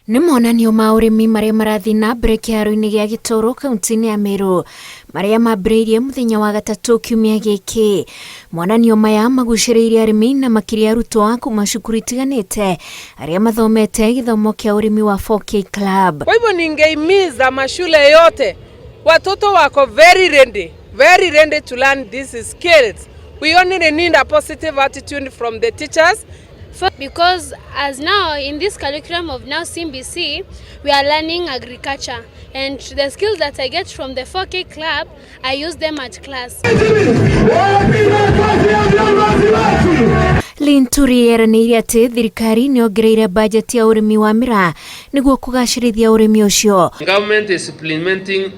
Nĩ monanio ma ũrĩmi marĩa marathiĩ na mbere kĩharo-inĩ gĩa Gĩtoro kaunti-inĩ ya Meru marĩa mambĩrĩirie mũthenya wa gatatũ kiumia gĩkĩ. Monanio maya magucĩrĩirie arĩmi na makĩria arutwo a kuma cukuru itiganĩte arĩa mathomete gĩthomo kĩa ũrĩmi wa 4K Club. Kwa hivyo ningehimiza mashule yote, watoto wako very ready to learn these skills. We only need a positive attitude from the teachers. Because as now in this curriculum of now CBC, we are learning agriculture, and the skills that I get from the 4K club, I use them at class. Linturi yeranĩire atĩ thirikari nĩ yongereire bajeti ya ũrĩmi wa miraa nĩguo kũgacĩrithia ũrĩmi ũcio. Government is implementing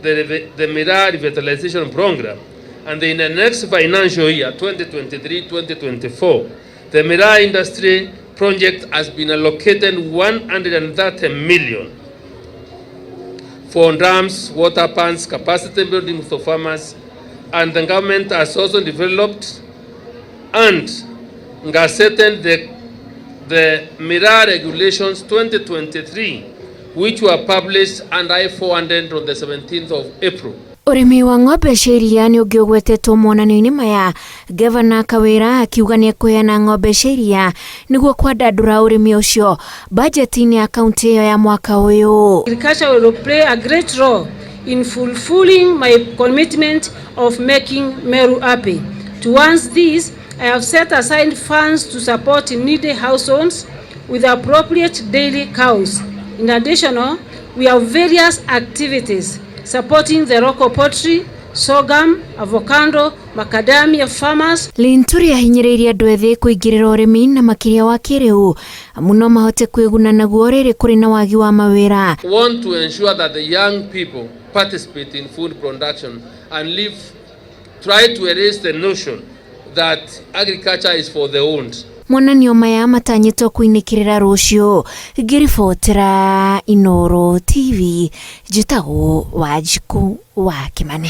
the Miraa revitalization program, and in the next financial year, 2023-2024, the Miraa industry project has been allocated 130 million for dams, water pans, capacity building for farmers, and the government has also developed and gazetted the Miraa Regulations 2023, which were published and I forwarded on the 17th of April. Ũrĩmi wa ng'ombe cia iria nĩ ũngĩ ũgwetetwo monanio-inĩ maya. Gavana Kawĩra akiuga nĩ ekũheana ng'ombe cia iria nĩguo kwandandũra ũrĩmi ũcio bajeti-inĩ ya kaunti ĩyo ya mwaka ũyũ. Agriculture will play a great role in fulfilling my commitment of making Meru happy. Towards this, I have set aside funds to support needy households with appropriate dairy cows. In addition, we have various activities supporting the local poultry, sorghum, avocado, macadamia farmers. Linturi ahinyĩrĩirie andũ ethĩ kũingĩrĩra ũrĩmi na makĩria wa kĩrĩu amu no mahote kwĩguna naguo rĩrĩ kũrĩ na wagi wa mawĩra. Want to ensure that the young people participate in food production and try to erase the notion that agriculture is for the old. Monanio maya matanyĩtwo kũinĩkĩrĩra rũciũ. Ngĩribotera Inooro TV, njĩtagwo Wanjikũ wa Kĩmani.